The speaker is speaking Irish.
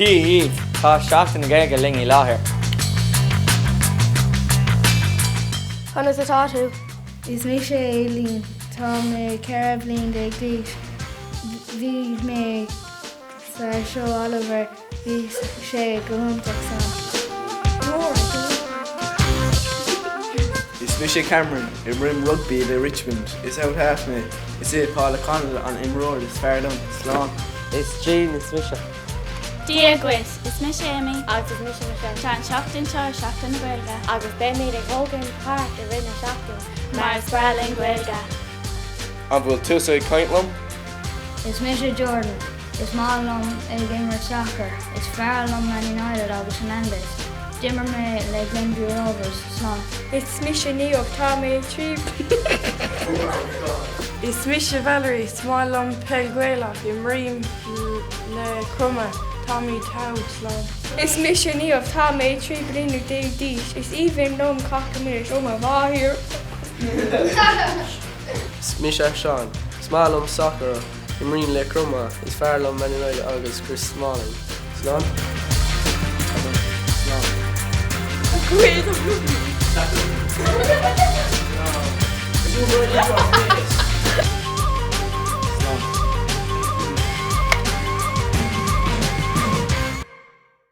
Dia dhaoibh! Tá Seachtain na Gaeilge linn i láthair. Conas atá tú? Is mise Aileen. Tá mé 14 bhliain d'aois. Bhí mé sa seó Oliver. Bhí sé go hiontach san. Is mise Cameron. Imrím rugbaí le Richmond. Is out half mé. Is é Paul O'Connell an imreoir is fearr liom. Slán. Is Jean is mise. Dia dhuit! Is mise Amy. Agus is mise Michelle. Tá an tseachtain seo Seachtain na Gaeilge. Agus beimid ag Hogan Park i rith na seachtaine. Mar is breá linn Gaeilge. An bhfuil tusa ag caint liom? Is mise Jordan. Is maith liom ag imirt sacair. Is fearr liom Man United agus Hernandez. D'imir mé le Glenview Rovers. Slán. Is mise Niamh. Tá mé 3. Is mise Valerie. Is maith liom peil Ghaelach. Imrím le Cromadh. Táimid togha. Slán. Is mise Niamh. Tá mé 13 bliana d'aois. Is aoibhinn liom cáca milis ó mo mháthair. Is mise Seán. Is maith liom sacar. Imrím le Cromadh. Is fearr liom Man United agus Chris Smalling. Slán. Slán.